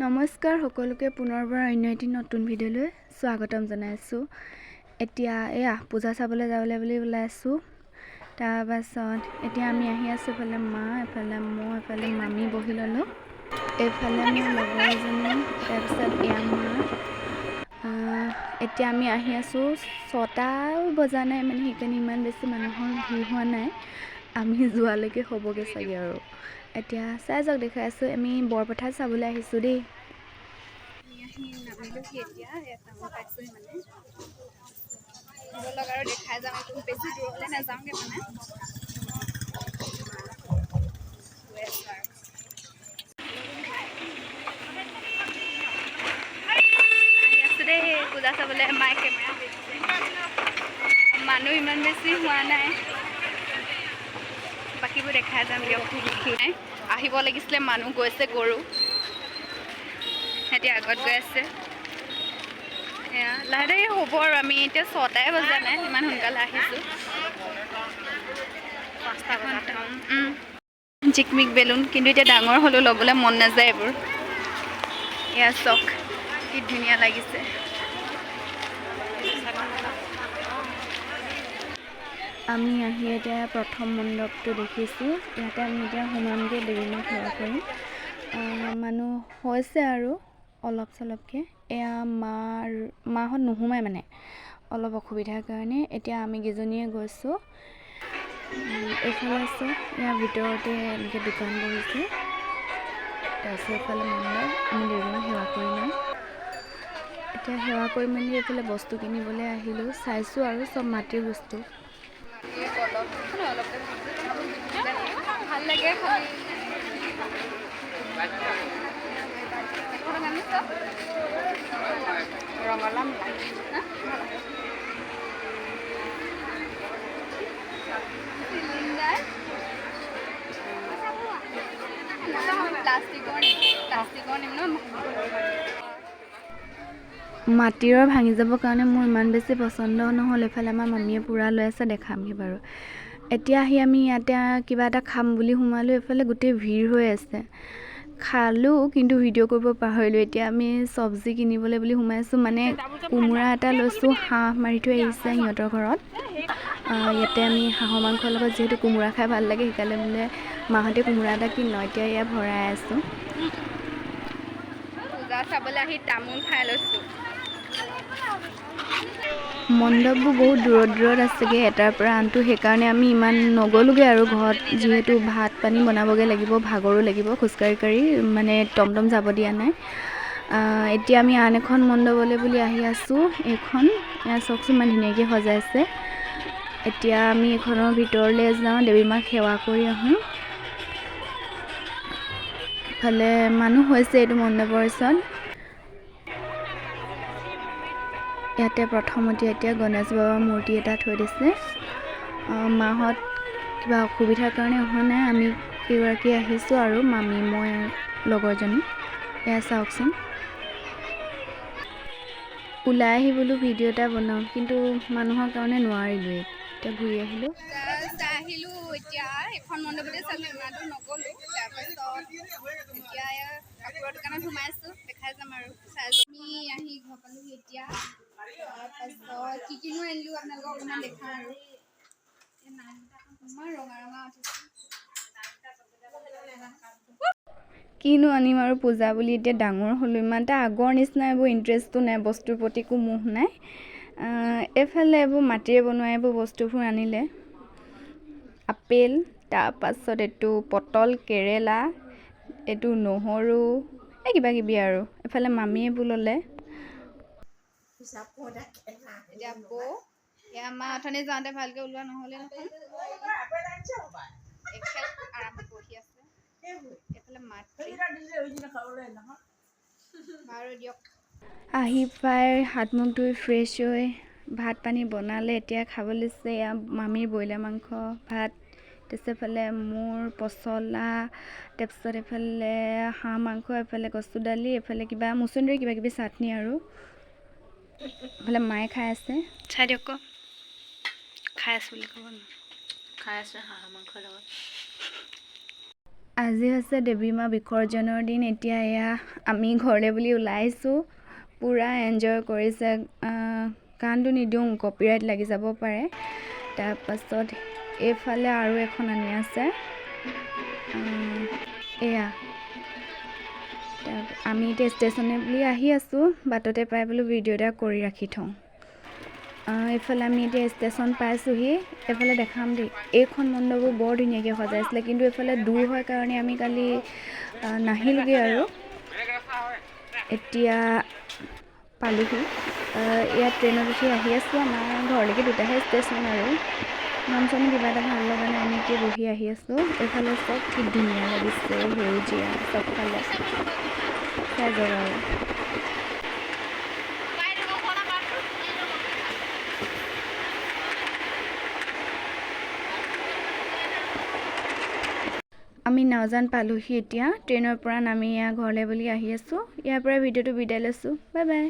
নমস্কাৰ সকলোকে, পুনৰবাৰ অন্য এটি নতুন ভিডিঅ'লৈ স্বাগতম জনাইছোঁ। এতিয়া এয়া পূজা চাবলৈ যাবলৈ বুলি ওলাইছোঁ। তাৰপাছত এতিয়া আমি আহি আছোঁ। এফালে মা, এফালে মই, এফালে মামী বহি ল'লোঁ, এইফালে মোৰ লগৰ এজনী, তাৰপিছত এয়া মা। এতিয়া আমি আহি আছোঁ। 6টাও বজা নাই, মানে সেইকাৰণে ইমান বেছি মানুহৰ ভিৰ হোৱা নাই। আমি যোৱালৈকে হ'বগৈ চাগে। আৰু এতিয়া চাই যাওক, দেখাই আছোঁ। আমি বৰপথাৰ চাবলৈ আহিছোঁ দেই। আমি আহি নামিলোহি। এতিয়া ইয়াত টাউন পাইছোহি। মানে ব'লক আৰু দেখাই যাম। একো বেছি দূৰলৈ নাযাওঁগৈ, মানে গৈ আছোঁ আৰু। আহি আছোঁ দেই পূজা চাবলৈ। মায়ে কেমেৰা। মানুহ ইমান বেছি হোৱা নাই, বাকীবোৰ দেখাই যাম দিয়ক। আহিব লাগিছিলে, মানুহ গৈছে, গৰু সিহঁতি আগত গৈ আছে। এয়া লাহে লাহে হ'ব আৰু। আমি এতিয়া 6টাই বজা নাই, ইমান সোনকালে আহিছোঁ। 5টা। জিকমিক বেলুন, কিন্তু এতিয়া ডাঙৰ হ'লেও ল'বলৈ মন নাযায় এইবোৰ। এয়া চাওক, কি ধুনীয়া লাগিছে। আমি আহি এতিয়া প্ৰথম মণ্ডপটো দেখিছোঁ। ইয়াতে আমি এতিয়া সোমামগৈ, দেৱী মাক সেৱা কৰিম। মানুহ হৈছে আৰু অলপ চলপকৈ। এয়া মাৰ মাহঁত নোসোমাই, মানে অলপ অসুবিধাৰ কাৰণে। এতিয়া আমি কেইজনীয়ে গৈছোঁ। এইফালে আছে, ইয়াৰ ভিতৰতে এনেকৈ দোকান বহিছে। তাৰপিছত এইফালে মণ্ডপ। আমি দেৱী মাক সেৱা কৰি ল'ম এতিয়া। সেৱা কৰি মেলি এইফালে বস্তু কিনিবলৈ আহিলোঁ। চাইছোঁ আৰু চব মাটিৰ বস্তু। অলপ ভাল লাগে খালি। 100 টকা আনিছ। ৰঙালাও চিলিণ্ডাৰ প্লাষ্টিকৰ নিম, প্লাষ্টিকৰ নিম ন। মাটিৰৰ ভাঙি যাবৰ কাৰণে মোৰ ইমান বেছি পচন্দ নহ'ল। এইফালে আমাৰ মামীয়ে পূৰা লৈ আছে, দেখামগৈ বাৰু। এতিয়া আহি আমি ইয়াতে কিবা এটা খাম বুলি সোমালোঁ। এইফালে গোটেই ভিৰ হৈ আছে। খালোঁ, কিন্তু ভিডিঅ' কৰিব পাহৰিলোঁ। এতিয়া আমি চব্জি কিনিবলৈ বুলি সোমাইছোঁ। মানে কোমোৰা এটা লৈছোঁ। হাঁহ মাৰি থৈ আহিছে সিহঁতৰ ঘৰত। ইয়াতে আমি হাঁহৰ মাংসৰ লগত যিহেতু কোমোৰা খাই ভাল লাগে, সেইকাৰণে বোলে মাহঁতে কোমোৰা এটা কিন লওঁ। এতিয়া এয়া ভৰাই আছোঁ। পূজা চাবলৈ আহি তামোল খাই লৈছোঁ। মণ্ডপবোৰ বহুত দূৰত দূৰত আছেগৈ, এটাৰ পৰা আনটো। সেইকাৰণে আমি ইমান নগ'লোগৈ আৰু ঘৰত যিহেতু ভাত পানী বনাবগৈ লাগিব, ভাগৰো লাগিব, খোজকাঢ়ি কাঢ়ি মানে টমটম যাব দিয়া নাই। এতিয়া আমি আন এখন মণ্ডপলৈ বুলি আহি আছোঁ। এইখন এয়া চাওকচোন, ইমান ধুনীয়াকৈ সজাইছে। এতিয়া আমি এইখনৰ ভিতৰলৈ যাওঁ, দেৱী মাক সেৱা কৰি আহোঁ। ইফালে মানুহ হৈছে এইটো মণ্ডপৰ ওচৰত। ইয়াতে প্ৰথমতে এতিয়া গণেশ বাবাৰ মূৰ্তি এটা থৈ দিছে। মাহঁত কিবা অসুবিধাৰ কাৰণে অহা নাই। আমি কেইগৰাকী আহিছোঁ আৰু মামী, মই, লগৰজনী। এয়া চাওকচোন। ওলাই আহি বোলো ভিডিঅ' এটা বনাওঁ, কিন্তু মানুহৰ কাৰণে নোৱাৰিলোৱেই। এতিয়া ঘূৰি আহিলোঁ। চাই আহিলোঁ। এতিয়া এখন মণ্ডপতে চালোঁ, ইমান দূৰ নগ'লোঁ। তাৰপাছত এতিয়া কাপোৰৰ দোকানত সোমাইছোঁ, দেখাই যাম আৰু চাই যাম। আমি আহি ঘৰ পালোহি এতিয়া। তাৰপাছত কি কিনো আনিলোঁ, আপোনালোকক অকণমান দেখাওঁ আৰু। ইমান ৰঙা ৰঙা উঠিছে। কিনো আনিম আৰু পূজা বুলি, এতিয়া ডাঙৰ হ'লোঁ, ইমান এটা আগৰ নিচিনা এইবোৰ ইণ্টাৰেষ্টটো নাই, বস্তুৰ প্ৰতি একো মোহ নাই। এইফালে এইবোৰ মাটিৰে বনোৱা এইবোৰ বস্তুবোৰ আনিলে। আপেল, তাৰপাছত এইটো পটল, কেৰেলা, এইটো নহৰু, এই কিবা কিবি আৰু। এইফালে মামীয়ে এইবোৰ ল'লে। এতিয়া বৌ, এয়া মা। অথনি যাওঁতে ভালকৈ ওলোৱা নহ'লে নহয়। এখেত আৰামত বহি আছে। এইফালে মাতৃ। বাৰু দিয়ক। আহি পাই হাত মুখ ধুই ফ্ৰেছ হৈ ভাত পানী বনালে। এতিয়া খাব লৈছে। এয়া মামীৰ ব্ৰইলাৰ মাংস ভাত, তাৰপিছত এইফালে মোৰ পচলা, তাৰপিছত এইফালে হাঁহ মাংস, এইফালে কচু দালি, এইফালে কিবা মচুন্দৰী কিবা কিবি চাটনি আৰু এইফালে মায়ে খাই আছে। চাই দিয়ক আকৌ, খাই আছোঁ বুলি ক'ব ন। খাই আছোঁ হাঁহৰ মাংসৰ লগত। আজি হৈছে দেৱী মা বিসৰ্জনৰ দিন। এতিয়া এয়া আমি ঘৰলৈ বুলি ওলাইছোঁ। পূৰা এনজয় কৰিছে। গানটো নিদিওঁ, কপিৰাইট লাগি যাব পাৰে। তাৰপাছত এইফালে আৰু এখন আনি আছে। এয়া আমি এতিয়া ষ্টেচনে বুলি আহি আছোঁ, বাটতে পাই বোলো ভিডিঅ' এটা কৰি ৰাখি থওঁ। এইফালে আমি এতিয়া ষ্টেচন পাইছোঁহি। এইফালে দেখাম দেই, এইখন মণ্ডপো বৰ ধুনীয়াকৈ সজাইছিলে, কিন্তু এইফালে দূৰ হয় কাৰণে আমি কালি নাহিলোগৈ আৰু। এতিয়া পালোহি। ইয়াত ট্ৰেইনত উঠি আহি আছোঁ। আমাৰ ঘৰলৈকে দুটাহে ষ্টেচন আৰু মন চন কিবা এটা ভাল লগা নাই, এনেকৈ বহি আহি আছোঁ। এইফালে চব কি ধুনীয়া লাগিছে, সেউজীয়া চবফালে। চাই যাওক আৰু। আমি নাওজান পালোহি। এতিয়া ট্ৰেইনৰ পৰা নামি এয়া ঘৰলৈ বুলি আহি আছোঁ। ইয়াৰ পৰা ভিডিঅ'টো বিদায় লৈছোঁ। Bye bye.